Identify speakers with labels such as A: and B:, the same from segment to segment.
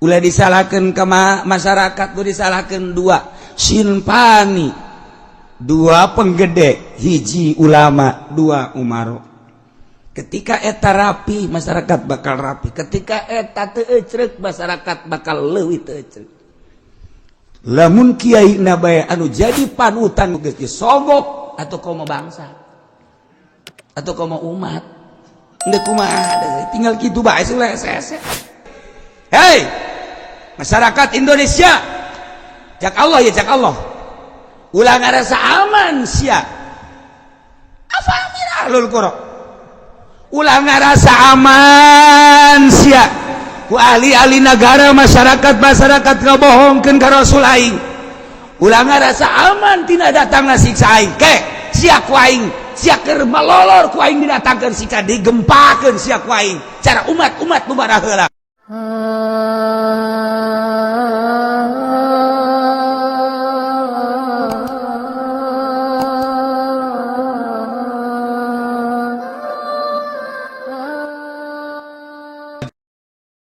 A: Ulah disalahkan ke masyarakat tuh, disalahkan dua sinfani, dua penggede, hiji ulama, dua umaro. Ketika eta rapi, masyarakat bakal rapi. Ketika eta teu ecrek, masyarakat bakal leuwih teu ecrek. Lamun kiai na bae anu jadi panutan geus disogok atau komo bangsa atau komo umat. Ndek kumaha, tinggal kitu bae sih. Hei masyarakat Indonesia, cak Allah ya, cak Allah, ulah ngarasa aman sia. Afa amina ahlul qura, ulah ngarasa aman sia ku ahli-ahli negara, masyarakat masyarakat ngabohongkeun ka Rasul aing. Ulah ngarasa aman tina datangna siksa aing. Ke sia ku aing, sia keur malolor ku aing didatangkeun siksa, digempakeun sia ku aing cara umat-umat nu baraheula.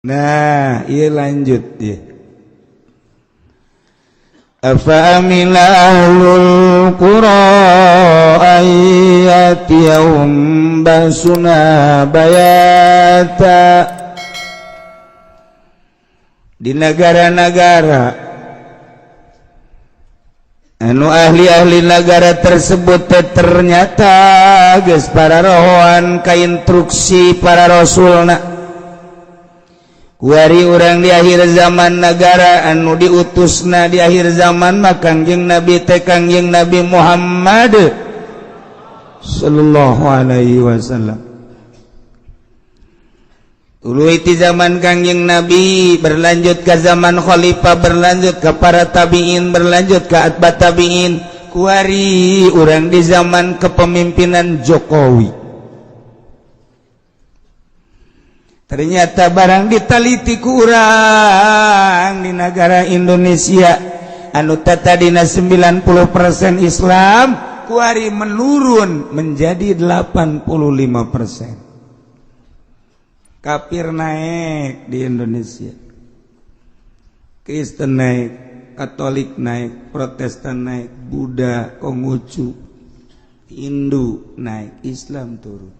A: Nah, iya, lanjut ya. Afa amina ahlul qura ay yatiyahum basuna bayata. Di negara-negara anu ahli-ahli negara tersebut teh ternyata geus para rohoan ka instruksi para rasulna. Kuari urang di akhir zaman, negara anu diutusna di akhir zaman mah Kangjeng Nabi teh Kangjeng Nabi Muhammad sallallahu alaihi wasallam. Tuluy ti zaman Kangjeng Nabi berlanjut ke zaman khalifah, berlanjut ke para tabiin, berlanjut ke atba tabiin. Kuari urang di zaman kepemimpinan Jokowi. Ternyata barang ditaliti kurang di negara Indonesia anu tadina 90% Islam, kuari menurun menjadi 85%. Kafir naik di Indonesia, Kristen naik, Katolik naik, Protestan naik, Buddha, Konghucu, Hindu naik, Islam turun.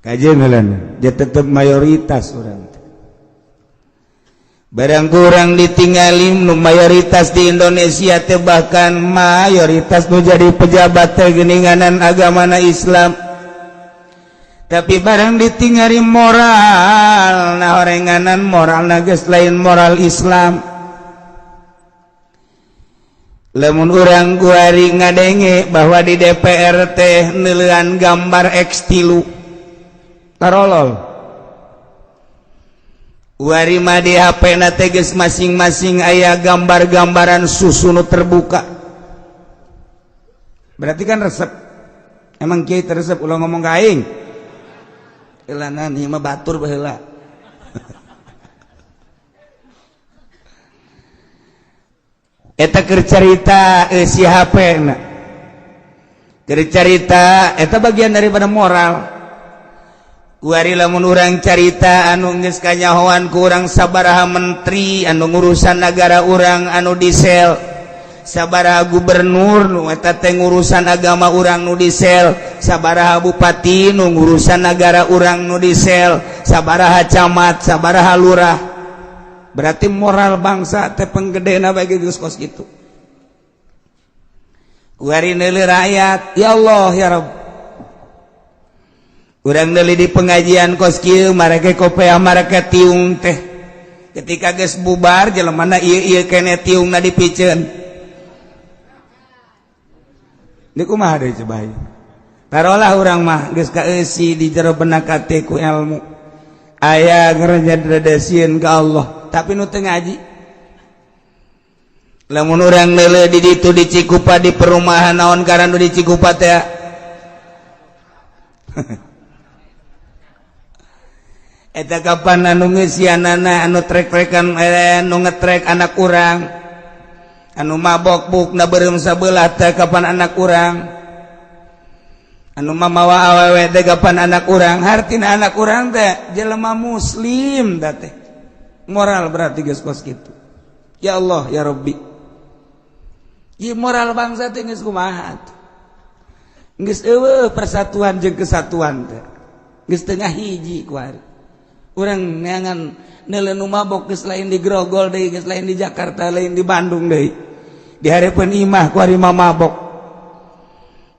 A: Kajian, dia tetap mayoritas orang. Barang kurang ditinggalin nu mayoritas di Indonesia teh, bahkan mayoritas nu jadi pejabat teh geninganan agamana Islam, tapi barang ditinggali moral, nah, orenganan moral geus lain moral Islam. Lamun urang kuari ngadenge bahwa di DPR teh neuleuan gambar X3, tarolol. Wari mah di HP na teh geus masing-masing aya gambar-gambaran susu nu terbuka, berarti kan resep. Emang kiai teresep? Ulah ngomong ka aing elanan, ieu mah batur baheula. Eta keur carita si HP na, keur carita eta bagian daripada moral. Kuari lamun urang carita anu geus kanyahoan ku urang sabaraha menteri anu ngurusan negara urang anu disel, sabaraha gubernur nu eta teh ngurusan agama urang nu disel, sabaraha bupati nu ngurusan negara urang nu disel, sabaraha camat, sabaraha lurah, berarti moral bangsa teh penggedena bagi geus kos kitu. Kuari neuleuh rakyat, ya Allah ya Rabb. Urang deuli di pengajian kos kieu, marake kopea, marake tiung teh. Ketika geus bubar, jelemana ieu ieu kene tiungna dipiceun. Ini kumaha deui coba ieu? Tarolah urang mah geus kaeusi di jero benak hate ku ilmu. Aya ngereja sieun ka Allah, tapi nu teu ngaji. Lamun urang neuleuh di ditu di Cikupa, di perumahan naon karena di Cikupa teh. Eta kapan anu ngeusianana, anu trek-trekan, anu ngetrek anak urang, anu mabok buk na beureum sabelah teh kapan anak urang. Anu mamawa awewe teh gapan anak urang, hartina anak urang teh jelema muslim da teh. Moral berarti geus kos kitu. Ya Allah ya Rabbi. Ieu moral bangsa teh geus kumaha atuh? Geus eueuh persatuan jeung kesatuan teh. Geus teu ngahiji kuari. Urang neangan neuleuh nu mabok geus lain di Grogol deui, geus lain di Jakarta, lain di Bandung deui. Di hareupeun imah kuari mah mabok.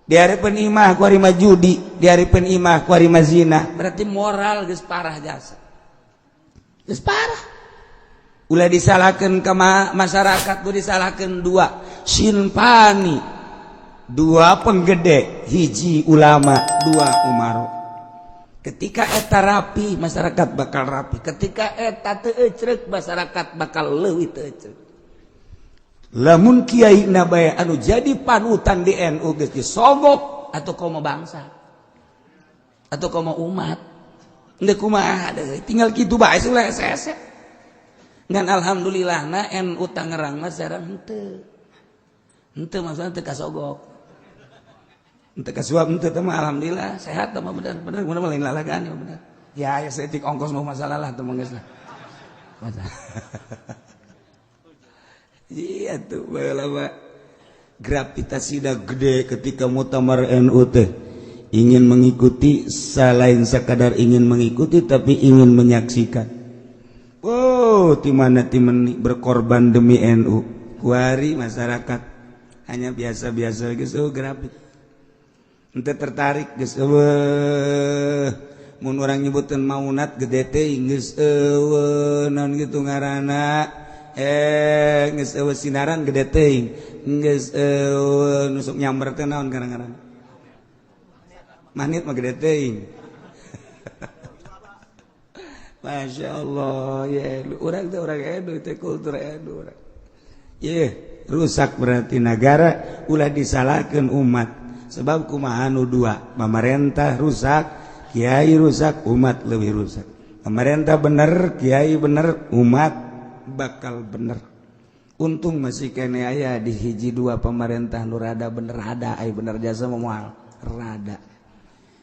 A: Di hareupeun imah kuari mah judi, di hareupeun imah kuari mah zina. Berarti moral geus parah jasa. Geus parah. Ulah disalahkeun ka masyarakat, tuh disalahkeun dua sinfani, dua penggede, hiji ulama, dua umaro. Ketika eta rapi, masyarakat bakal rapi. Ketika eta teu ecrek, masyarakat bakal leuwih teu ecrek. Lamun kiai na bae anu jadi panutan di NU geus disogok atau komo bangsa atau komo umat, henteu kumaha deui, tinggal kitu bae ulah hese. Ngan alhamdulillah na NU Tangerang mah sareng henteu henteu, maksudna teu kasogok, henteu kasuap, henteu teh mah alhamdulillah sehat teh mah. Bener bener bener, lain lalagaan ya, bener ya ya, saeutik ongkos mau masalah lah teh mah, geus lah. Masalah. Iya tuh, baheula gravitasi dah gede ketika muktamar NU teh ingin mengikuti, selain sekadar ingin mengikuti tapi ingin menyaksikan. Oh, di mana timen berkorban demi NU. Kuari masyarakat hanya biasa-biasa geus, oh grafik. Ente tertarik geus eueuh. Mun urang nyebuteun maunat gede teh geus eueuh, naon gitu ngaranna, geus eueuh sinaran gede teuing, geus eueuh nusuk nyamber teh naon ngaran-ngaran manit mah gede teuing. Masya Allah ya, urang teh urang edu teh, kultur edu urang. Ye, rusak berarti negara. Ulah disalahkan umat, sebab kumaha nu dua, pemerintah rusak, kiai rusak, umat lebih rusak. Pemerintah bener, kiai bener, umat bakal bener. Untung masih kene aya di hiji dua pemerintah nu rada bener, ada ai bener jasa moal rada.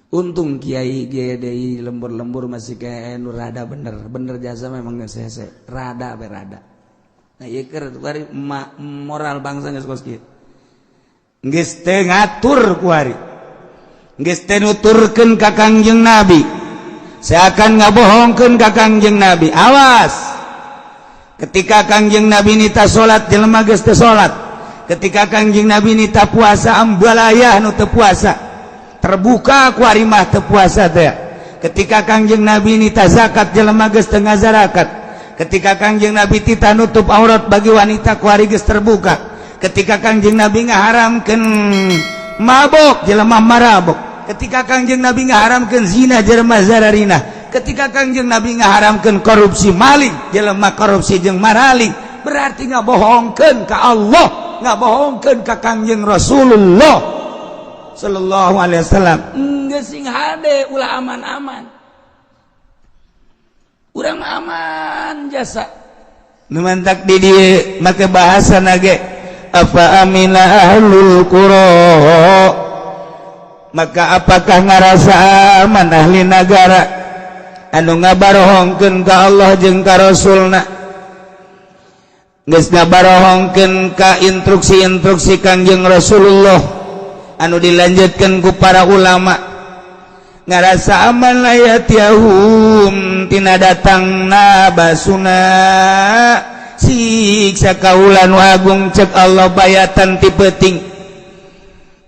A: Untung kiai GDI lembur-lembur masih kayak nu rada bener, bener jasa memang geus hese, rada berada. Nah, ieu keur kuari moral bangsa geus kos kieu, geus teu ngatur kuari, geus teu nuturkeun ka Kangjeng Nabi, seakan ngabohongkeun ka Kangjeng Nabi. Awas, ketika Kangjeng Nabi nita salat, jelema geus teu salat. Ketika Kangjeng Nabi nita puasa, ambalayah nu teu puasa, terbuka kuari mah teu puasa teh. Ketika Kangjeng Nabi nita zakat, jelema geus teu ngazarakat. Ketika Kangjeng Nabi tita nutup aurat bagi wanita, kuari geus terbuka. Ketika Kangjeng Nabi ngaharamkeun mabok, jelema marabok. Ketika Kangjeng Nabi ngaharamkeun zina, jelema zararina. Ketika Kangjeng Nabi ngaharamkeun korupsi, maling, jelema korupsi jeung maraling. Berarti ngabohongkeun ka Allah, ngabohongkeun ka Kangjeng Rasulullah sallallahu alaihi wasallam. Geus sing hade, ulah aman-aman. Urang aman jasa. Nu mantak di dieu make bahasa nage afa amina ahlul qura, maka apakah ngarasa aman ahli nagara anu ngabarohongkeun ka Allah jeung ka Rasulna, geus ngabarohongkeun ka instruksi-instruksi Kangjeng Rasulullah anu dilanjutkan ku para ulama, ngarasa aman la ya'tiyahum tina datangna ba'suna siksa kaula nu agung, cek Allah, bayatan ti peuting.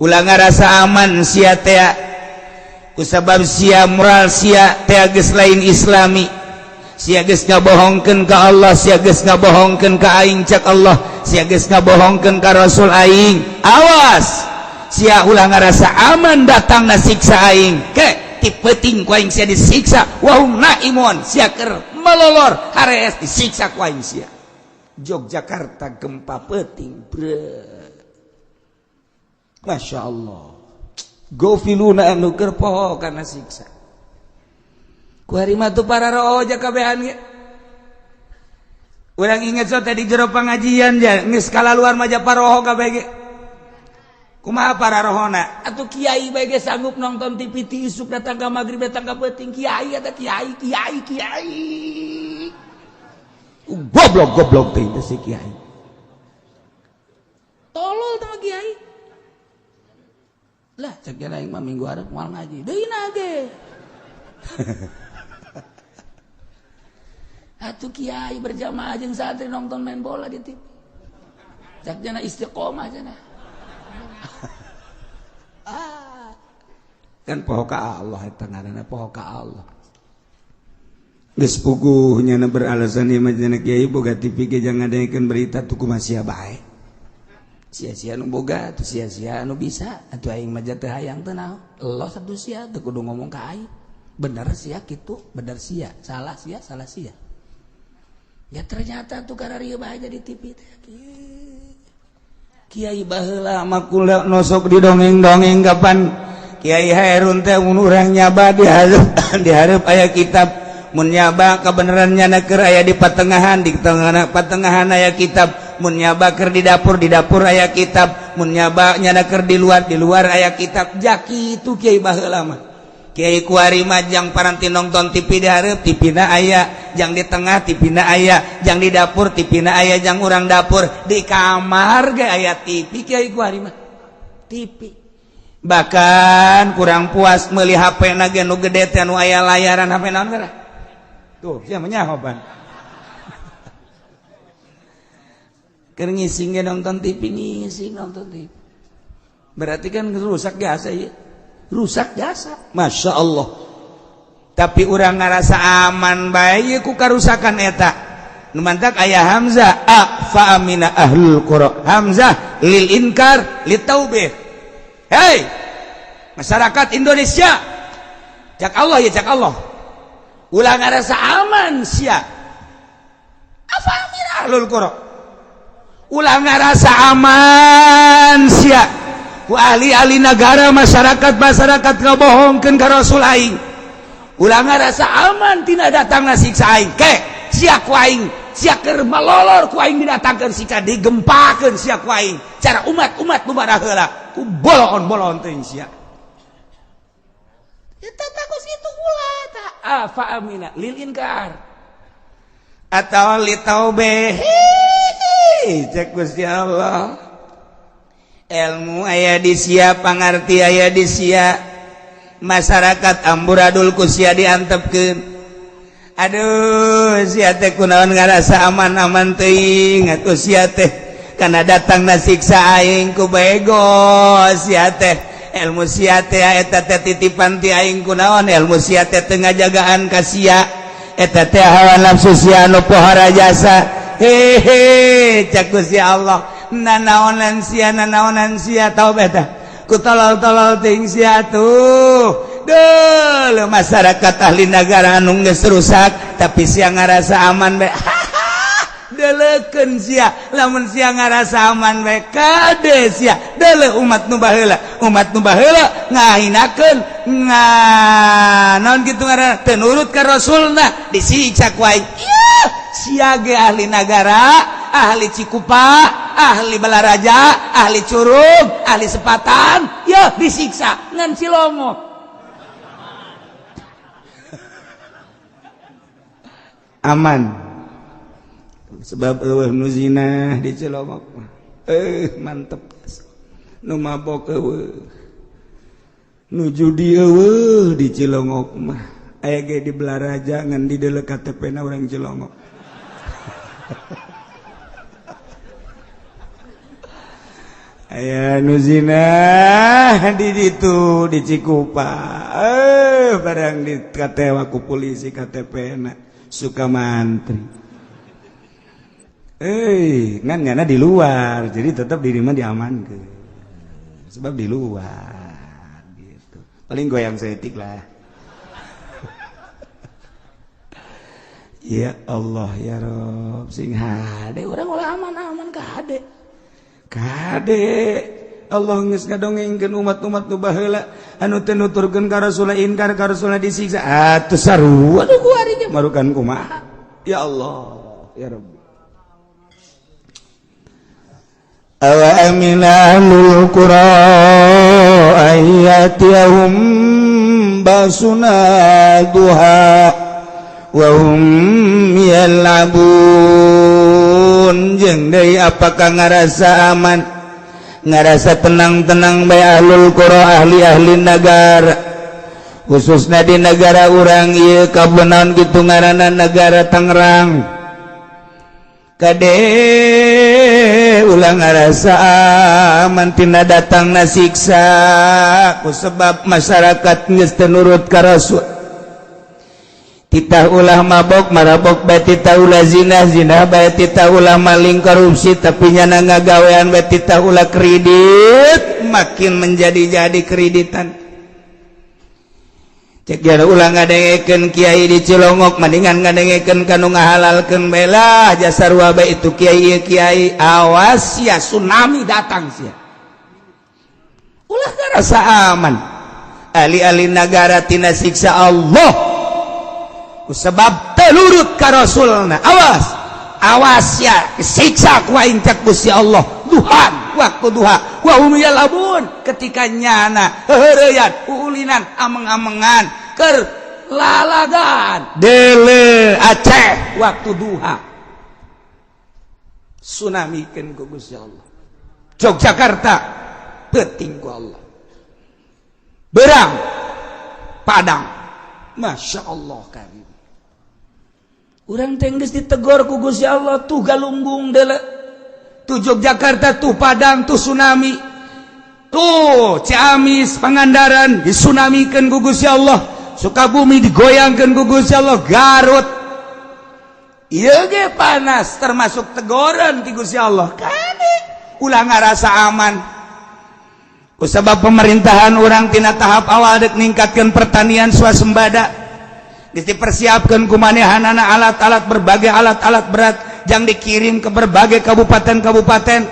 A: Ulah ngarasa aman sia teh, kusabab sia moral sia teh geus lain islami. Sia geus ngabohongkeun ka Allah, sia geus ngabohongkeun ka aing, cek Allah, sia geus ngabohongkeun ka Rasul aing. Awas sia, ulah ngarasa aman datangna siksa aing ke ti peuting ku aing sia disiksa. Wahum naimun, sia keur melolor harees disiksa ku aing sia. Yogyakarta gempa peuting bre, Masya Allah, gofiluna anu keur poho kana siksa. Ku hari mah tuh para roja kabehan ge. Urang inget so tadi jero pengajian ja geus kalaluar mah paroho kabeh ge. Kumaha para rohona atuh kiai bae ge sanggup nonton TV ti isuk datang ka magrib datang ka peuting kiai eta kiai kiai kiai. Goblok goblok teh si kiai. Tolol teh kiai. Lah cek aing mah minggu hareup moal ngaji. Deui na ge. Atuh kiai berjamaah jeung santri nonton main bola di TV. Cek jana istiqomah jana. Kan poho ka Allah eta ngaranna poho ka Allah. Geus puguh nyana beralasan ieu mah cenah kiai boga TV ge jangan ngadengekeun berita tuh kumaha sia bae. Sia-sia nu boga atuh sia-sia nu bisa atuh aing mah teu hayang teu naon. Los atuh sia teu kudu ngomong ka aing. Bener sia kitu, bener sia, salah sia, salah sia. Ya ternyata tuh kararieu bae jadi TV teh. Kiai baheula mah kula nosok di dongeng-dongeng kapan Kiai Hairun teh mun urang nyaba dihareup aya kitab mun nyaba kabeneran nyana keur aya di patengahan di tengah patengahan aya kitab mun nyaba keur di dapur aya kitab mun nyaba nyana keur di luar aya kitab jaki itu kiai baheula mah. Kiai kuari mah jang paranti nonton TV di hareup TV na aya jang di tengah TV na aya jang di dapur TV na aya jang urang dapur di kamar ge aya TV kiai kuari mah TV. Bahkan kurang puas meuli HP na ge nu gede teh nu aya layaran HP naon geura tuh sia mah nyaho pan keur ngising ge nonton TV ngising nonton TV berarti kan rusak jasa ieu. Rusak jasa Masya Allah. Tapi urang ngarasa aman bae ku karusakan eta nu mantak aya hamzah a fa amina ahlul qura hamzah lil inkar litaubih. Hei masyarakat Indonesia, cak Allah ya cak Allah, ulah ngarasa aman sia. Afa amina ahlul qura, ulah ngarasa aman sia ku ahli-ahli negara masyarakat masyarakat ngabohongkeun ka Rasul aing. Ulah ngarasa aman tina datangna siksa aing. Ke sia ku aing, sia keur malolor ku aing didatangkeun siksa digempakeun sia ku aing. Cara umat-umat nu baraheula ku boloon-boloon teuing sia. Eta takos kitu ulah ta afa amina lil inkar atawa li taubeh. Cek Gusti Allah. Ilmu aya di sia, pangarti aya di sia, masyarakat amburadul ku sia diantepkeun. Aduh sia teh kunaon ngarasa aman-aman teuing atuh sia teh kana datangna siksa aing ku bego sia teh. Ilmu sia teh eta teh titipan ti aing kunaon ilmu sia teh teu ngajagaan ka sia eta teh hawa nafsu sia anu pohara jasa. Hehe cak Gusti Allah nanaonan sia nanaonan sia tau beta ku tolol-tolol ting sia tuh deuh masyarakat ahli negara anu geus rusak tapi sia ngarasa aman bae. Deleukeun sia lamun sia ngarasa aman bae kade sia deuleu umat nu baheula umat nu baheula ngahinakeun nga naon kitu ngaranna teu nurut ka rasulna disiksa ku aing. Sia ge ahli nagara ahli Cikupa ahli Balaraja ahli Curug ahli Sepatan ya disiksa ngan Cilongok. Aman sebab eueuh nu zina di Cilongok mah mantep nu mabok eueuh nu judi eueuh di Cilongok mah aya ge di Balaraja ngan di deuleu KTP na urang Cilongok. Aya nu zina di ditu di Cikupa barang di katewa ku polisi KTP na suka mantri ngan nyana di luar jadi tetap di rumah diamankeun sebab di luar gitu paling goyang setik lah. Ya Allah ya Rob sing hade urang ulah aman-aman ka hade kade Allah geus ngadongengkeun umat-umat nu baheula anu teu nuturkeun ka Rasul inkar ka Rasul disiksa atuh sarua atuh kuari ge marukan kumaha. Ya Allah ya Rabbi. Awa amina ahlul qura ay yatiyahum basuna duha wa hum yal'abun. Jeung deui, apakah ngarasa aman, ngarasa tenang-tenang bae ahlul qura, ahli-ahli negara, khususnya di negara urang ieu kabenaon gitu ngaranna, negara Tangerang? Kade, ulah ngarasa aman tina datangna siksa ku sebab masyarakat geus teu nurut ka Rasul. Titah ulah mabok, marabok bae. Titah ulah zina, zina bae. Titah ulah maling, korupsi, tapi nyana ngagawean bae. Titah ulah kredit, makin menjadi-jadi kreditan. Cek jara ulah ngadengekeun kiai di Cilongok, mendingan ngadengekeun kanu ngahalalkeun bela jasa bae itu kiai ieu kiai. Awas ya, tsunami datang sia. Ulah ngarasa aman ahli-ahli negara tina siksa Allah sebab teu nurut ka Rasulna. Awas, awas ya, siksa ku aing, cek Gusti Allah. Duhan, waktu duha, wa hum yal'abun, ketika nyana heureyan, ulinan, ameng-amengan, keur lalagan dele Aceh. Waktu duha tsunami ku Gusti Allah. Yogyakarta peuting ku Allah, berang Padang. Masya Allah karim. Urang teh geus ditegor ku Gusti Allah. Tuh Galunggung dele tuh, Yogyakarta tuh, Padang tuh, tsunami tuh, Ciamis, Pangandaran disunamikeun ku Gusti Allah, Sukabumi digoyangkeun ku Gusti Allah, Garut ieu ge panas, termasuk tegoran ti Gusti Allah. Kade, ulah ngarasa aman ku sebab pemerintahan urang tina tahap awal dek ningkatkeun pertanian swasembada. Geus dipersiapkan ku manehanana alat-alat, berbagai alat-alat berat yang dikirim ke berbagai kabupaten-kabupaten.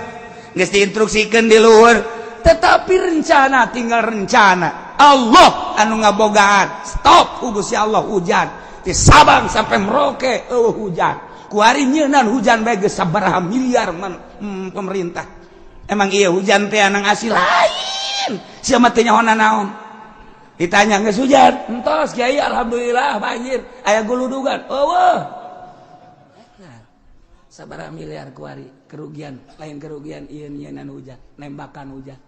A: Geus diinstruksikan di luhur, tetapi rencana tinggal rencana, Allah anu ngabogaan. Stop ku Gusti Allah hujan di Sabang sampai Merauke. Oh, hujan kuari nyeunan hujan bae geus sabaraha miliar man, pemerintah. Emang iya hujan teh anang asli lain, siapa teh nyaho naon. Ditanya, "Geus hujan?" "Entos, Kiai, alhamdulillah." "Banjir aya guludugan?" "Eueuh." Nah, sabaraha miliar kuari kerugian, lain kerugian ieu nyieunnan hujan, nembakan hujan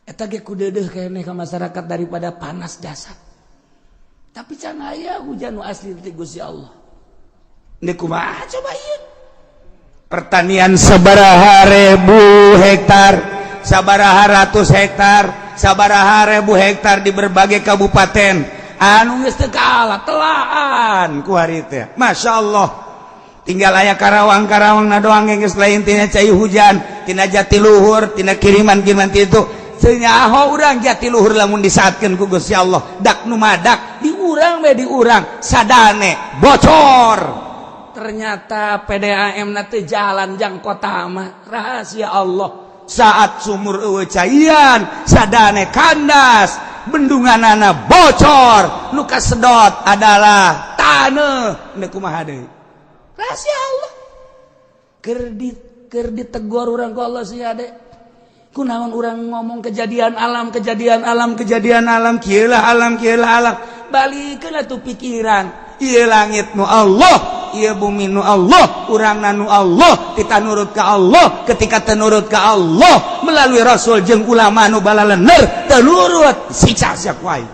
A: eta ge ku deudeuh keneh ka masyarakat daripada panas jasad. Tapi can aya hujan nu asli ti Gusti Allah. Ini kumaha coba ieu pertanian? Sabaraha ribu hektar, sabaraha ratus hektar, sabaraha ribu hektar di berbagai kabupaten anu geus teu kalah telaan ku hari teh. Masya Allah, tinggal aya Karawang-Karawang na doang yang geus lain tina cai hujan tina Jatiluhur, tina kiriman-kiriman itu. Senyaho urang Jatiluhur lamun disaatkeun ku Gusti Allah dak nu madak di urang we, di urang sadane bocor. Ternyata PDAM na teu jalan jang kota mah. Rahasia Allah, saat sumur eueuh caian, sadane kandas, bendunganana bocor, nu kasedot adalah taneuh. Nu kumaha deui? Rahasia Allah. Keur ditegor urang ku Allah sih ade. Kunaon urang ngomong kejadian alam, kejadian alam, kejadian alam, kieu lah alam, kieu lah alam? Balikeun atuh pikiran. Ieu langit nu Allah, ieu bumi nu Allah, urang nu Allah. Kita nurut ka Allah. Ketika tenurut ka Allah melalui Rasul jeung ulama nu balalener, tenurut, siksa sia ku aing.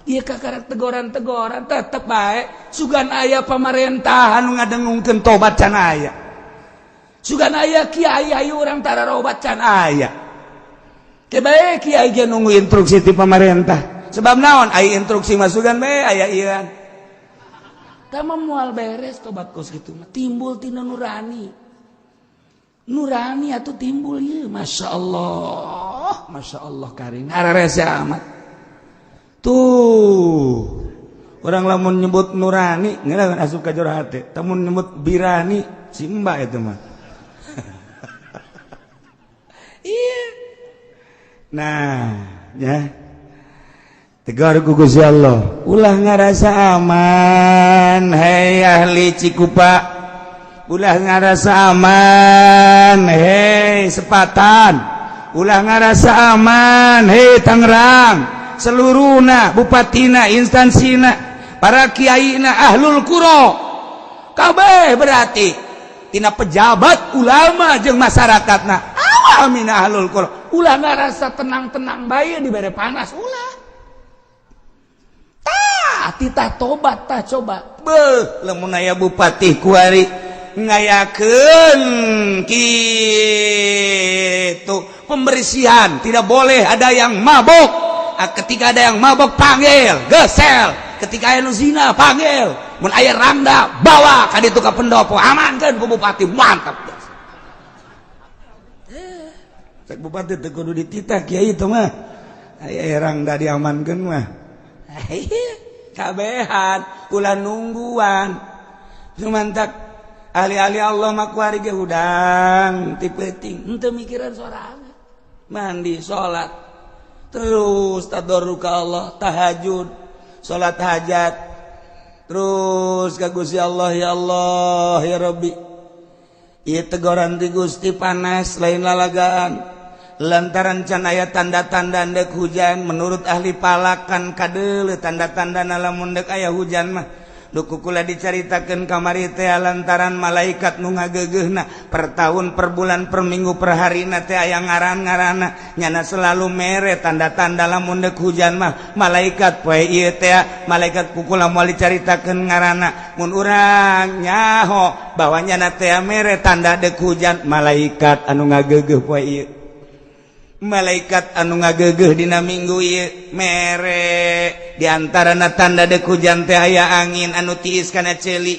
A: Ieu kakara tegoran-tegoran tetep bae. Sugan aya pamarentahan nu ngadengungkeun tobat, can aya. Sugan aya kiai, ayo urang tararobat, can aya. Ke bae kiai ge nunggu instruksi ti pamarentah. Sebab naon? Aya instruksi masukan bae aya ieu. Tah, moal beres tobat kos gitu mah. Timbul tina nurani. Nurani atuh timbul ieu. Masya Allah, Masya Allah karim. Hararese amat. Tuh. Orang lamun nyebut nurani, ngeunah asup ka jero hate. Lamun nyebut birani, si mbak itu mah. Iya. Nah, ya. Tegar ku Gusti Allah. Ulah ngarasa aman, hei ahli Cikupa. Ulah ngarasa aman hei Sepatan, ulah ngarasa aman hei Tangerang, seluruhna bupatina, instansina, para kiaina, ahlul quro kabeh, berarti tina pejabat, ulama jeung masyarakatna awamina ahlul quro, ulah ngarasa tenang-tenang bae dibere panas, ulah. Tah titah tobat, tah coba beuh lamun aya bupati kuari ngayakeun kitu pembersihan, tidak boleh ada yang mabok. Ah, ketika ada yang mabok panggil, gesel. Ketika aya nu zina panggil, mun aya rangda bawa ka ditu ka pendopo, amankeun ku bupati. Mantap. Cek bupati teu kudu dititah kiai itu mah, aya rangda diamankeun mah. Kabehan ulah nungguan. Cumantak ahli-ahli Allah mah kuari ge hudang ti peuting henteu mikiran sorangan, mandi, salat, terus tadarru ka Allah, tahajud, salat hajat terus ka Gusti Allah. Ya Allah, ya Rabbi, ieu tegoran ti Gusti, panas lain lalagaan lantaran can aya tanda-tanda ndek hujan. Menurut ahli falakan kadeuleu tanda-tanda lamun ndek aya hujan mah. Duku kula dicaritakeun kamari teh, lantaran malaikat nu ngageugeuhna per tahun, per bulan, per minggu, per harina teh aya ngaran-ngaranna, nyana selalu mere tanda-tanda lamun deuk hujan mah malaikat poe ieu teh. Malaikat ku kula moal dicaritakeun ngaranna, mun urang nyaho bahwa nyana teh mere tanda deuk hujan malaikat anu ngageugeuh poe ieu, malaikat anu ngageugeuh dina minggu ieu mere. Di antarana tanda dek hujan teh aya angin anu tiis kana ceuli.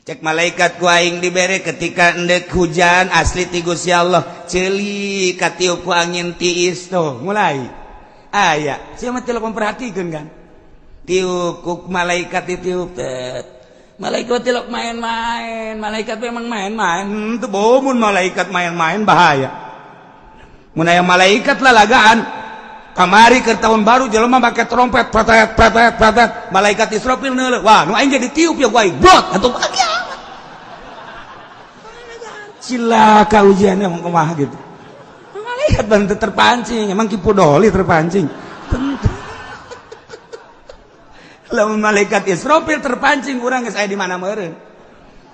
A: Cek malaikat ku aing dibere ketika endek hujan asli ti Gusti Allah, ceuli katiup ku angin tiis tuh mulai aya. Sia mah tilok memperhatikeun kan, tiup ku malaikat, ditiup teh malaikat tilok main-main. Malaikat memang main-main teu bomun, malaikat main-main bahaya. Mun aya malaikat lalagaan kamari ke tahun baru, jelema make trompet, pretet pretet pretet, malaikat Israfil neuleuh, wah, nu aing jadi tiup ya ku aing, brot atuh kiamat, cilaka ujiannya. Emang kumaha gitu malaikat bantu terpancing, emang Ki Pudoli terpancing. Tentu lamun malaikat Israfil terpancing, urang geus aya di mana meureun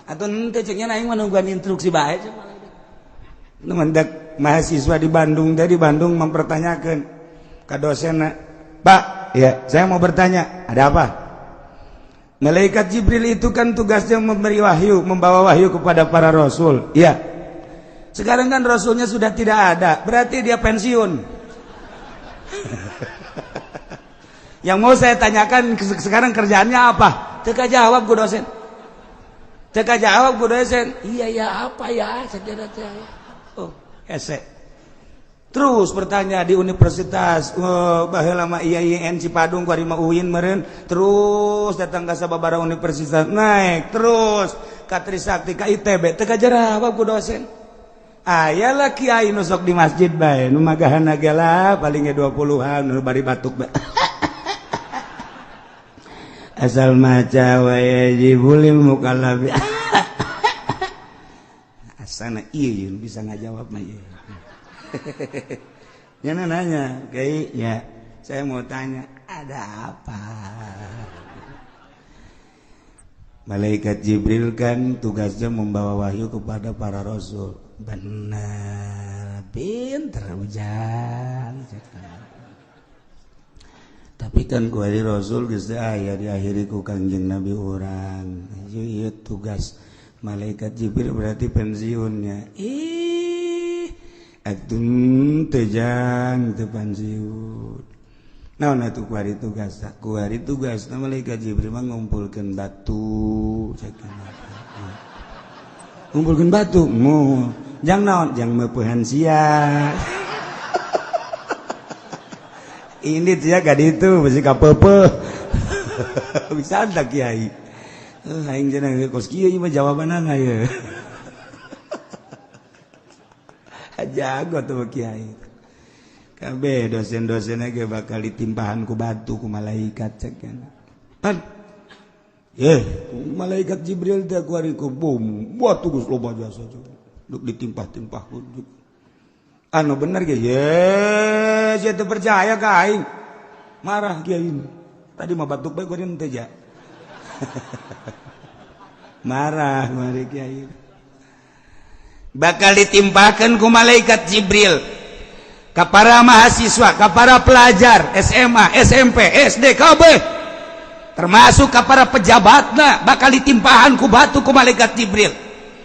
A: atuh. Henteu, ceknya aing mah nungguan instruksi bae, cek malaikat. Mendak mahasiswa di Bandung, dari Bandung, mempertanyakan ke dosen, "Pak, ya, saya mau bertanya." "Ada apa?" "Malaikat Jibril itu kan tugasnya memberi wahyu, membawa wahyu kepada para rasul." "Ya." "Sekarang kan rasulnya sudah tidak ada, berarti dia pensiun. Yang mau saya tanyakan, sekarang kerjaannya apa?" Teka jawab ku dosen. Teka jawab ku dosen. "Iya ya, apa ya?" Saya kira. Oh, hese. Terus bertanya di universitas, oh, baheula mah IAIN Cipadung, kuari mah UIN meureun, terus datang ka sababaraha universitas, naik terus ka Trisakti, ka ITB, teu kajawab ku dosen. Aya lah kiai nu sok di masjid bae, nu magahana ge lah paling ge 20-an, nu bari batuk bae. Asal maca wa yajibu lil mukallafi. Asana iya bisa ngajawab mah ieu. Jangan nanya, "Kiai, ya, saya mau tanya." "Ada apa?" "Malaikat Jibril kan tugasnya membawa wahyu kepada para rasul." "Benar, pinter ujang. Tapi kan kuari rasul geus aya, diakhiri ku Kangjeng Nabi urang. Ieu tugas malaikat Jibril berarti pensiunnya." "Ih, atuh teu jang, teu pensiun. Naon atuh kuari tugas?" "Kuari tugas malaikat Jibril mah ngumpulkeun batu," cek. "Ngumpulkeun batu mo jang naon?" "Jang meupehan sia." Ini dia gak itu mesti kapepe bisa tak kiai. Aing cenah kos kieu mah jawabanana ye. Jago tuh kiai. Kabeh dosen-dosennya ge bakal ditimpahan ku batu ku malaikat, cek. Pan Malaikat Jibril teh kuari ku bom batu geus loba jasa duk ditimpah-timpah ku anu bener ge ye sia teu percaya ka aing marah kiai tadi mah batuk bae kuari teh ja marah mari kiai bakal ditimpakeun ku malaikat Jibril ka para mahasiswa ka para pelajar SMA SMP SD KB termasuk ke para pejabatna bakal ditimpahan ku batu ku malaikat Jibril.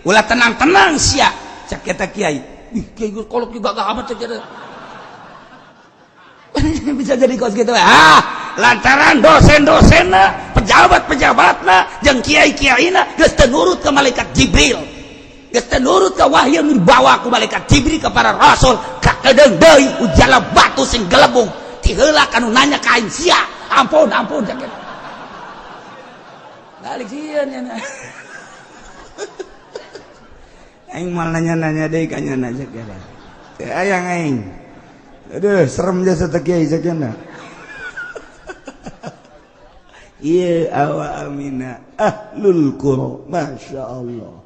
A: Ulah tenang-tenang sia cak eta kiai. Ih kiai kolot juga gak amat cek eta. Bisa jadi kos gitu. Ah, lantaran dosen-dosenna, pejabat-pejabatna, jeung kiai-kiaina geus teu nurut ke malaikat Jibril. Geus teu nurut ke wahyu yang dibawa ku malaikat Jibril ke para rasul, kakedeung deui ujala batu sing gelebung. Ti heula kanu nanya ka aing sia. Ampun, ampun cak eta. Balik sieun nya. Aing moal nanya-nanya deui ka nya cek eta. Teu aya aing. Aduh, serem jasa teh kiai cek nya. Ieu awa amina ahlul qura, masya Allah.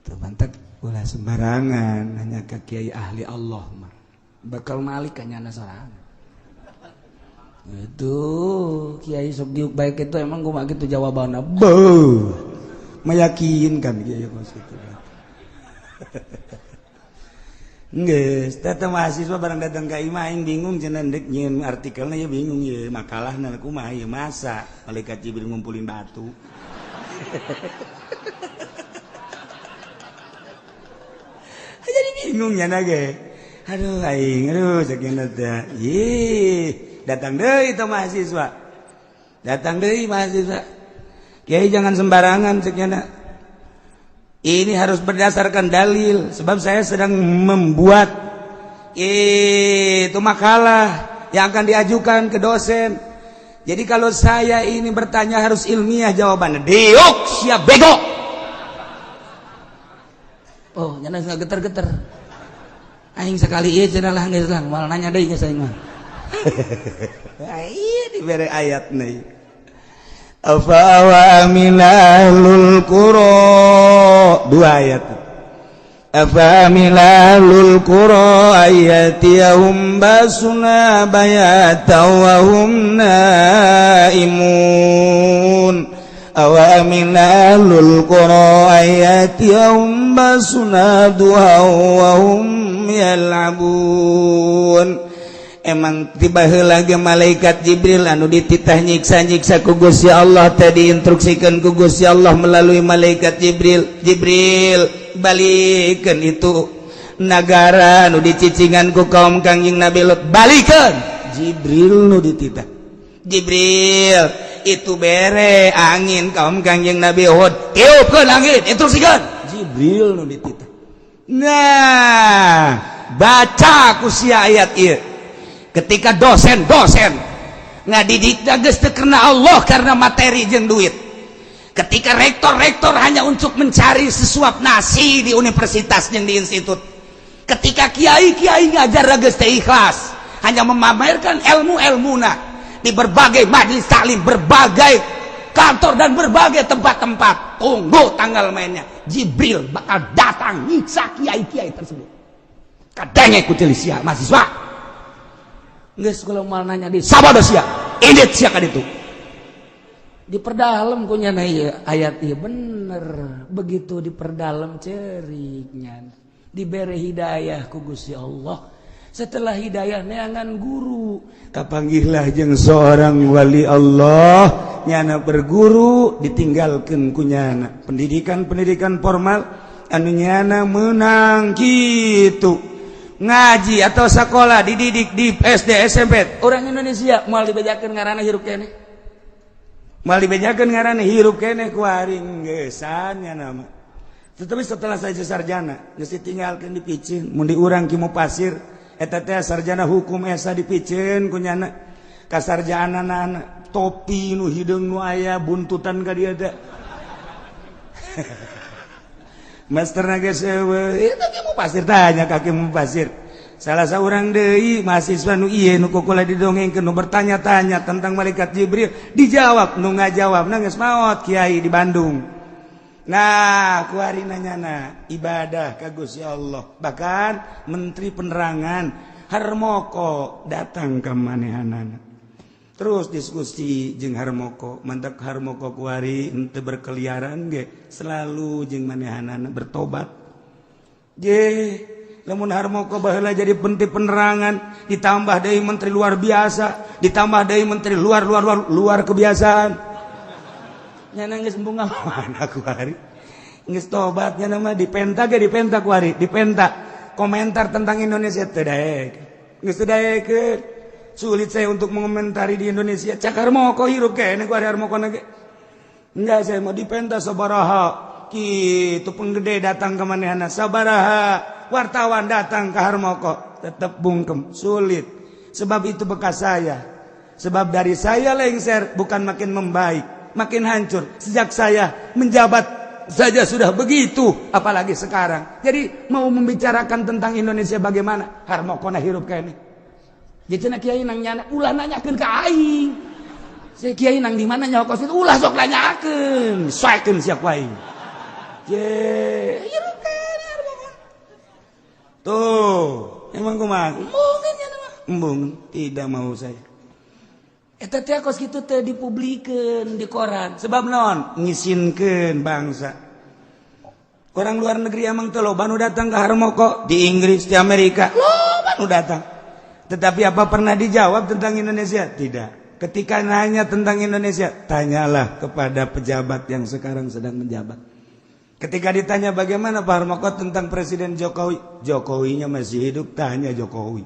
A: Teu mantak ulah sembarangan nanya ka kiai ahli Allah mah. Bakal malik ka nyana sorangan. Itu kiai sok diuk baik itu emang gua gitu jawabannya. Beuh. Meyakinkan kiai kos kitu. Geus, teh mahasiswa barang datang ka imah aing bingung cenah deuk nyieun artikelna ya bingung ye makalahna kumaha ieu masa malaikat Jibril ngumpulin batu. Jadi bingung nya ge. Aduh aing, aduh sakieu teh. Ih, datang deui itu mahasiswa. Datang deui mahasiswa. Kiai jangan sembarangan cek nya. Ini harus berdasarkan dalil sebab saya sedang membuat itu makalah yang akan diajukan ke dosen. Jadi kalau saya ini bertanya harus ilmiah jawabannya. Diuk siap bego. Oh, nyana nggak geter-geter. Aing sekali ieu cenah lah geus lah, moal nanya deui geus aing mah. Iya dibere ayat nih. Afa wa aminalul qura, dua ayat. Afa aminalul qura ayatiyahum basuna bayata wa hum naimun. Awa aminalul qura ayatiyahum basuna duha wa hum yal'abun. Emang tiba heula ge malaikat Jibril anu dititah nyiksa-nyiksa ku Gusti Allah teh diinstruksikan ku Gusti Allah melalui malaikat Jibril. Jibril balikeun itu nagara anu dicicingan ku kaum Kangjeng Nabi Lut, balikeun. Jibril nu dititah. Jibril itu bere angin kaum Kangjeng Nabi Hud, tiupkeun angin, instruksikeun. Jibril nu dititah. Nah, baca ku sia ayat ieu. Ketika dosen-dosen ngadidik geus teu karena Allah karena materi jeung duit. Ketika rektor-rektor hanya untuk mencari sesuap nasi di universitas jeung di institut. Ketika kiai-kiai ngajar geus teu ikhlas, hanya memamerkan ilmu-ilmuna di berbagai majelis taklim, berbagai kantor dan berbagai tempat-tempat. Tunggu tanggal mainnya. Jibril bakal datang nyiksa kiai-kiai tersebut. Kadenge ku sia mahasiswa. Geus kalau mal nanya di sabodo sia, indit sia ka ditu. Diperdalam ku nyana ieu ayat ieu bener. Begitu diperdalam ceriknya. Dibere hidayah ku Gusti Allah. Setelah hidayah neangan guru, kapanggihlah jeung seorang wali Allah, nyana berguru ditinggalkeun ku nyana. Pendidikan-pendidikan formal anu nyana menang kitu. Ngaji atau sekolah dididik di SD SMP orang Indonesia moal dibejakeun ngaranna hirup keneh, moal dibejakeun ngaranna hirup keneh ku aring geusan nya nama. Tetapi setelah saya sarjana geus ditinggalkeun dipiceun mun di urang ki pasir eta teh sarjana hukum esa dipiceun ku nyana kasarjanana topi nu hideung nu aya buntutan ka dieu teh. Master geus eueuh eta ki pasir tanya kaki mu pasir. Salah seorang deui mahasiswa nu ieu nu kukula didongengkeun nu bertanya-tanya tentang malaikat Jibril, dijawab nu ngajawab geus maot kiai di Bandung. Nah, kuari nanyana ibadah ka Gusti Allah. Bahkan menteri penerangan Harmoko datang ke manehanana. Terus diskusi jeung Harmoko, mantak Harmoko kuari henteu berkeliaran ge, selalu jeung manehanana bertobat. Je, lamun Harmoko baheula jadi menteri penerangan, ditambah deui menteri luar biasa, ditambah deui menteri luar luar luar luar kebiasaan. Nyana geus embung mana kuari. Geus tobat nyana mah dipenta ge dipenta kuari, dipenta. Komentar tentang Indonesia teu daek. Geus teu daekeun. Sulit saya untuk mengomentari di Indonesia. Cak Harmoko hirup kene ku ari Harmoko ge. Enggak, saya mau dipenta sabaraha. Kitu penggede datang ke manehana sabaraha, wartawan datang ke Harmoko, tetap bungkem, sulit. Sebab itu bekas saya. Sebab dari saya lengser bukan makin membaik, makin hancur. Sejak saya menjabat saja sudah begitu, apalagi sekarang. Jadi mau membicarakan tentang Indonesia bagaimana? Harmoko na hirup kene. Jadi cenah kiai nang nyana ulah nanyakeun ka aing. Si kiai nang di mana nyaho kos itu ulah sok nanyakeun, soekeun sia ku aing. Je, hirup kene Harmoko. Tuh, emang kumaha? Embungeun nya mah. Embung, tidak mau saya. Eta teh kos kitu teh dipublikeun di koran. Sebab naon? Ngisinkeun bangsa. Orang luar negeri emang teh loba nu datang ke Harmoko, di Inggris, di Amerika, loba nu datang. Tetapi apa pernah dijawab tentang Indonesia? Tidak. Ketika nanya tentang Indonesia, tanyalah kepada pejabat yang sekarang sedang menjabat. Ketika ditanya bagaimana Pak Harmoko tentang Presiden Jokowi, Jokowinya masih hidup, tanya Jokowi.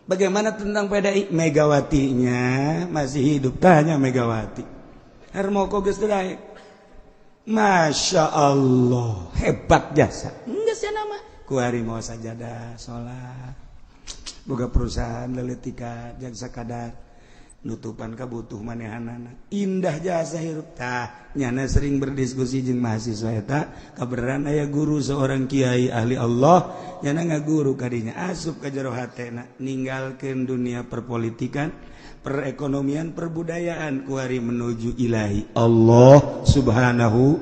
A: Bagaimana tentang PDI? Megawatinya masih hidup, tanya Megawati. Harmoko geus teu daek. Masya Allah, hebat jasa. Geus sia nama. Kuari mau sajadah, salat. Boga perusahaan leletika jang sakadar nutupan kabutuh manehanana. Indah jasa hirup. Tah, nyana sering berdiskusi jeung mahasiswa eta, kabeneran aya guru seorang kiai ahli Allah, nyana ngaguru kadinya asup ka jero hatena, ninggalkeun dunia perpolitikan, perekonomian, perbudayaan, kuari menuju ilahi Allah Subhanahu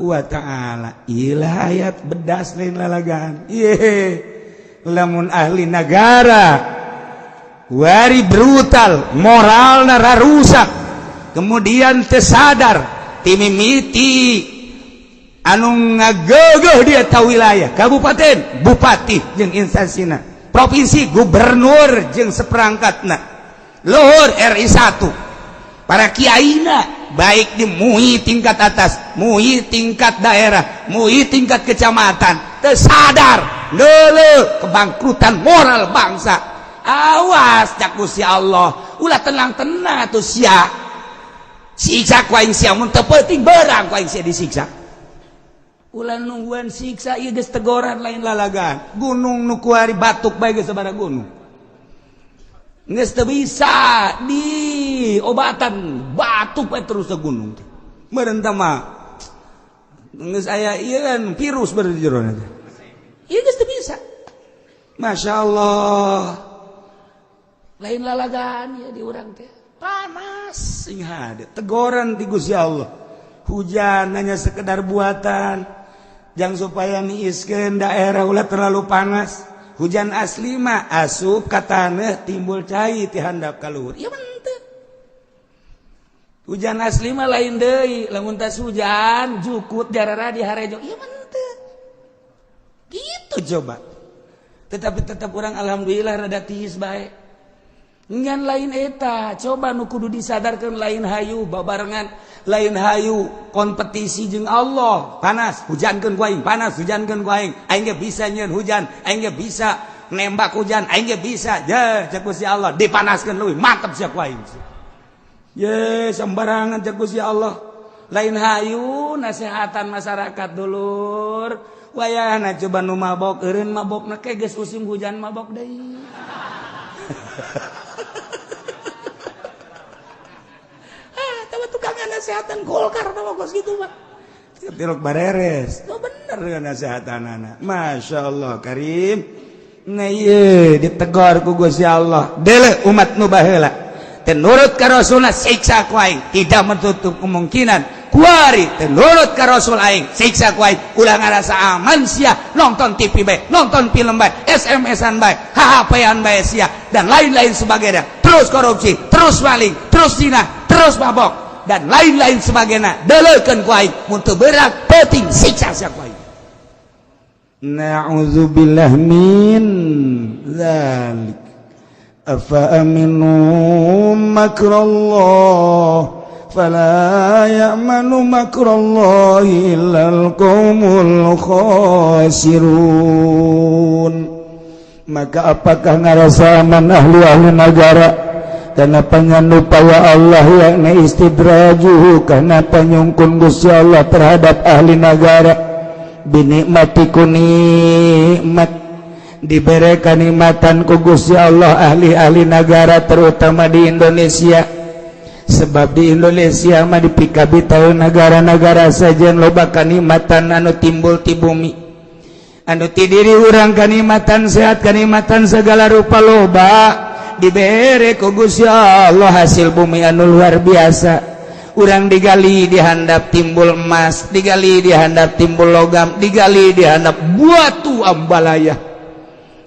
A: wa ta'ala. Ilah ayat bedas lain lalagaan. Ye, lamun ahli negara wari brutal, moralna rusak, kemudian tersadar timimiti anu ngagegeh dia tahu wilayah kabupaten, bupati jeung instansina, provinsi gubernur jeung seperangkatna, luhur RI 1, para kiaina baik di MUI tingkat atas, MUI tingkat daerah, MUI tingkat kecamatan, tersadar neuleuh kebangkrutan moral bangsa. Awas cak Gusti Allah, ulah tenang-tenang atuh sia. Siksa ku aing sia mun teu penting berang ku aing sia disiksa. Ulah nungguan siksa ieu geus tegoran lain lalagaan. Gunung nu kuari batuk bae geus sabaraha gunung. Geus teu bisa di obatan batuk bae terus ke gunung teh. Meureun tah mah geus aya ieu kan virus beureun di jero teh. Ieu geus teu bisa. Masya Allah. Lain lalagaan ya di urang teh. Panas sing hade. Tegoran ti Gusti Allah. Hujan hanya sekedar buatan. Jang supaya niiskeun daerah ulah terlalu panas. Hujan asli mah asup ka taneuh timbul cai ti handap ka luhur. Ieu mah henteu. Hujan asli mah lain deui, lamun tas hujan jukut jarara di harejo. Ieu mah henteu. Gitu coba. Tetapi tetap orang alhamdulillah rada tiis bae. Ngan lain eta, coba nu kudu disadarkan lain hayu babarengan, lain hayu kompetisi jeung Allah. Panas, hujankeun ku aing, panas, hujankeun ku aing. Aing ge bisa nyieun hujan, aing ge bisa nembak hujan, aing ge bisa. Je, cek Gusti Allah, dipanaskeun leuwih mantep sia ku aing. Ye, sembarangan cek Gusti Allah. Lain hayu nasehatan masyarakat dulur. Wayahna coba nu mabok eureun mabokna ke geus musim hujan mabok deui. Tukang nasehatan Golkar tah kos gitu mah. Tilok bareres. Oh bener dengan nasehatan anak. Masya Allah Karim. Nah, ieu ditegor ku Gusti Allah. Deuleu umat nu baheula teu nurut ka Rasulna, siksa ku aing. Tidak menutup kemungkinan kuari teu nurut ka Rasul, aing siksa ku aing. Ulah ngarasa aman sia, nonton TV bae, nonton film bae, SMS-an bae, HP-an bae sia, dan lain-lain sebagainya. Terus korupsi, terus maling, terus zina, terus mabok, dan lain-lain sebagainya. Deuleukeun ku aing, mun teu berak peuting siksa sia ku aing. Na'udzubillah min dzalik. Afa aminu makrallah, fala ya'manu makrallahi illal qaumul khasirun. Maka apakah ngarasa aman ahli-ahli negara karena panyanupaya Allah, yakni istidrajuhu, karena panyungkun Gusti Allah terhadap ahli negara, binikmati, ku nikmat, diberi kanikmatan ku Gusti Allah ahli-ahli negara, terutama di Indonesia? Sebab di Indonesia mah dipikabitaeun negara-negara saja, loba kanikmatan anu timbul ti bumi, anu ti diri urang, kanikmatan sehat, kanikmatan segala rupa loba dibere ku Gusti Allah, hasil bumi anu luar biasa. Urang digali dihandap timbul emas, digali dihandap timbul logam, digali dihandap batu ambalaya.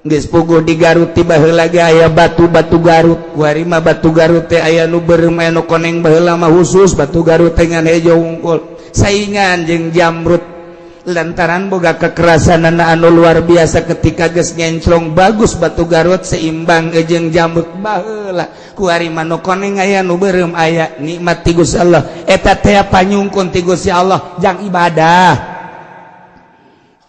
A: Geus puguh di Garut tiba heula ge aya batu-batu Garut. Kuari mah batu Garut teh aya nu beureum, aya nu koneng. Baheula mah khusus batu Garut teh ngan hejo wungkul, saingan jeung jamrut, lantaran boga kekerasan anu luar biasa. Ketika geus ngenclong bagus, batu Garut seimbang jeung jamrut baheula. Kuari mah nu koneng aya, nu beureum aya. Nikmat ti Gusti Allah eta teh, panyungkun ti Gusti Allah jang ibadah.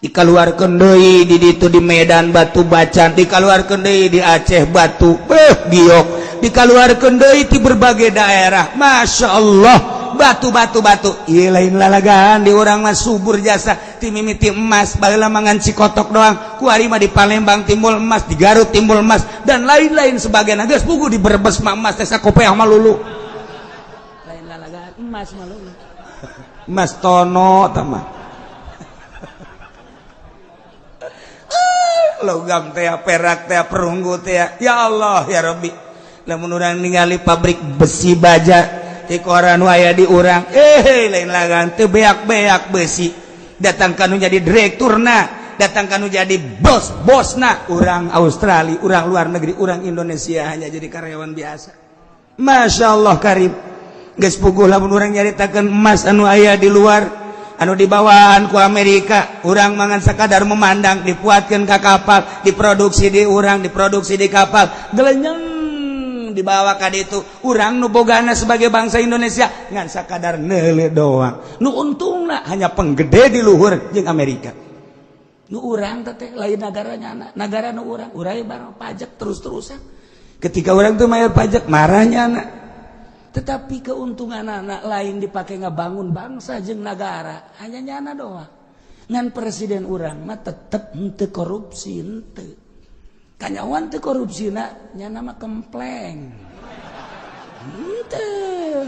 A: Dikaluarkeun deui di ditu di Medan batu bacan, dikaluarkeun deui di Aceh batu beuh giok, dikaluarkeun deui di berbagai daerah. Masya Allah, batu batu batu. Ieu lain lalagaan, di urang mah subur jasa. Ti mimiti emas baheula mangan Cikotok doang, kuari mah di Palembang timbul emas, di Garut timbul emas, dan lain-lain sebagainya. Geus puguh di Brebes mah emas teh sakopeah mah lulu. Lain lalagaan, emas mah lulu, emas tono tah mah. Logam teh, perak teh, perunggu teh, ya Allah ya Rabbi. Lamun urang ningali pabrik besi baja di koran aya di urang, eh, lain lagan, teu beak-beak besi. Datang kanu jadi direkturna, datang kanu jadi bos bosna urang Australia, urang luar negeri. Urang Indonesia hanya jadi karyawan biasa. Masya Allah karim. Geus puguh lamun urang nyaritakeun emas anu aya di luar, anu dibawaan ku Amerika, urang mangan sekadar memandang. Dipuatkan ke kapal, diproduksi di urang, diproduksi di kapal, gelenyeng dibawa ka ditu. Urang nu bogana sebagai bangsa Indonesia ngan sakadar neule doang. Nu untungna hanya penggede di luhur jeung Amerika. Nu urang teh lain negaranya, anak negara nu urang. Urang barang pajak terus-terusan. Ketika orang tuh bayar pajak, marahnya anak. Tetapi keuntungan anak lain dipakai ngebangun bangsa jeung negara, hanya nyana doang. Ngan presiden urang mah tetep henteu korupsi, henteu kanyawan teu korupsi na, nyana mah kempleng henteu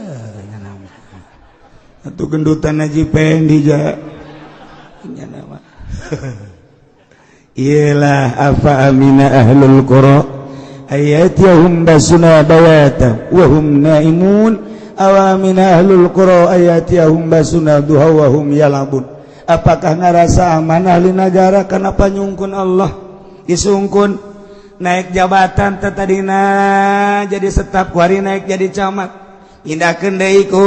A: nyana mah. Atuh gendutan Haji Pendi ja nyana mah. Iyalah, afa amina ahlul qura ayatihum basuna bayata wa hum naimun, aw amina ahlul qura ayatihum basuna duha wa hum yalabun. Apakah ngarasa aman ahli negara karena panyungkun Allah? Disungkun naik jabatan, tadina jadi staf, kuari naik jadi camat, pindahkeun deui ku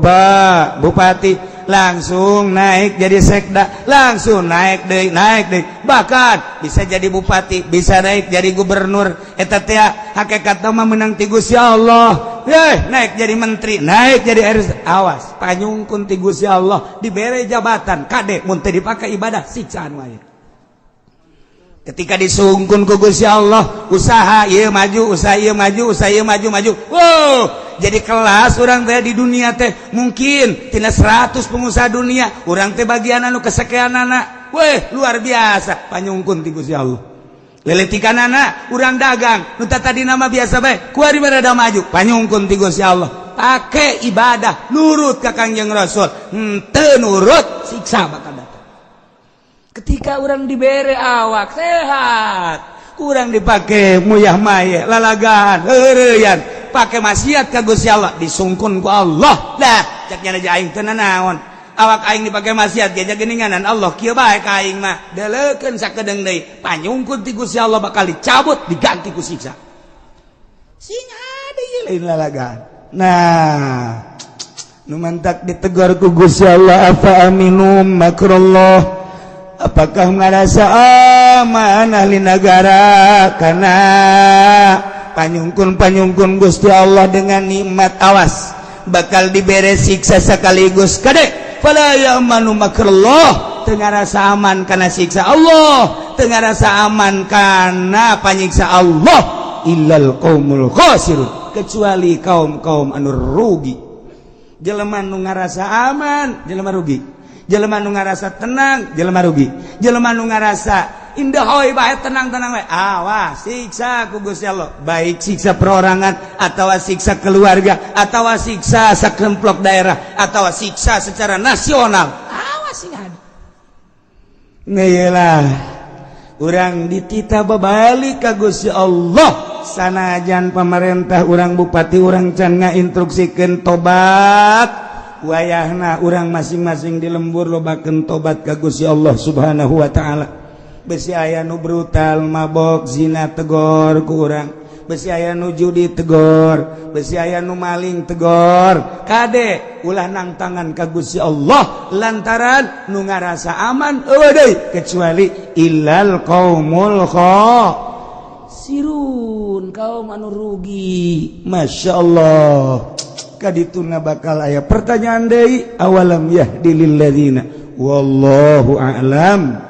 A: Pak Bupati, langsung naik jadi sekda, langsung naik deui, naik deui, bahkan bisa jadi bupati, bisa naik jadi gubernur. Eta teh hakikat mah menang ti Gusti Allah. Eh, naik jadi menteri, naik jadi RS, awas, panyungkun ti Gusti Allah dibere jabatan. Kade mun teu dipake ibadah, siksaan wae. Ketika disungkun ku Gusti Allah, usaha ieu maju, usaha ieu maju, usaha ieu maju maju, wow, jadi kelas orang teh di dunia teh. Mungkin tina 100 pengusaha dunia, urang teh bagian anu kesekian anak. Weh, luar biasa panyungkun ti Gusti Allah. Leletikan anak urang dagang nu tadi nama biasa bae, kuari rada maju, panyungkun ti Gusti Allah. Pakai ibadah, nurut ka Kangjeng Rasul. Henteu nurut, siksa bakal datang. Ketika urang dibere awak sehat, kurang dipakai muyah maye, lalagaan, heureuyan, pakai maksiat ka Gusti Allah, disungkun ku Allah. Dah, cek nya aing teu naon. Awak aing dipakai maksiat ge geuninganan Allah kieu bae ka aing mah. Deleukeun sakedeung deui, panyungkun ti Gusti Allah bakal dicabut, diganti ku siksa. Sing ada ieu lain lalagaan. Nah, nu mantak ditegur ku Gusti Allah, afa aminu makrallah, apakah ngerasa aman ahli negara karena panyungkun-panyungkun Gusti Allah dengan nikmat? Awas, bakal dibere siksa sekaligus. Kade, fala ya'manu makrallah, teu ngarasa aman karena siksa Allah, teu ngarasa aman karena panyiksa Allah, illal qaumul khasirun, kecuali kaum-kaum anu rugi. Jelema nu ngarasa aman, jelema rugi. Jelema nu ngarasa tenang, jelema rugi. Jelema nu ngarasa indah hoi bae, tenang-tenang bae, awas, siksa ku Gusti Allah, baik siksa perorangan atau siksa keluarga atau siksa sakelompok daerah atau siksa secara nasional. Awas, sing ada. Lah, urang dititah babalik ka Gusti Allah. Sanajan pemerintah urang, bupati urang can ngainstruksikeun tobat, wayahna urang masing-masing di lembur lobakeun tobat ka Gusti Allah Subhanahu wa taala. Besi aya nu brutal, mabok, zina, tegor ku urang. Besi aya nu judi, tegor. Besi aya nu maling, tegor. Kade, ulah nangtangan ka Gusti Allah, lantaran nu ngarasa aman euweuh deui kecuali illal qaumul khasirun, kaum anu rugi. Masya Allah, kadituna bakal aya pertanyaan deui, awalam yahdi lil ladzina, wallahu a'lam.